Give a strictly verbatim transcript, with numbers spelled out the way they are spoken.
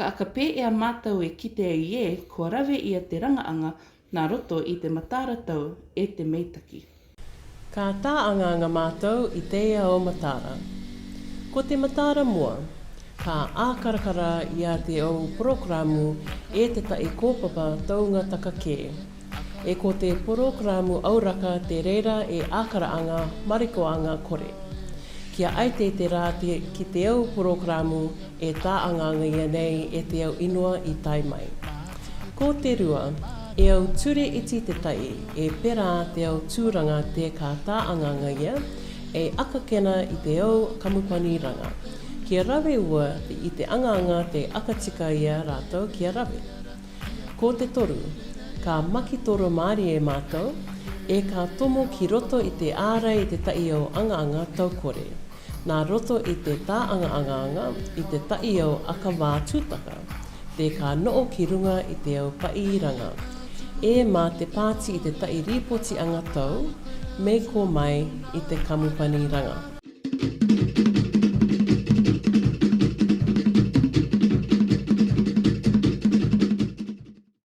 Ka aka pē e a mātou e kite ai ē kua rave ia te rangaaga nā roto i te mataratau e te meitaki. Ka tāagaga mātou i teie au mataara. Ko te mataara moa, ka ākarakara ia te au porokaramu e te taʻi kōpapa taungataka kē. E ko te porokaramu auraka te reira e ākaraaga marekoaga kore. Kia aite te rā te ki te au porokaramu e tāagaga ia nei e te au inua i tae mai. Ko te rua, e au ture iti te taʻi e pērā te au tūranga te ka tāagaga ia, e aka kena i te au kamupaniranga. Kia rave ua i te agaanga te aka tika ia rātou kia rave. Ko te toru, ka maki toro mārie mātou, e ka tomo ki roto i te ārai i te taʻi au agaanga taukore. Nā roto i te tāagaagaga i te taʻi au aka vā tūtaka, te ka noʻo ki runga i te au paʻiranga. E mā te pāti i te taʻi rīpotiaga tau, mei ko mai i te kamupaniranga.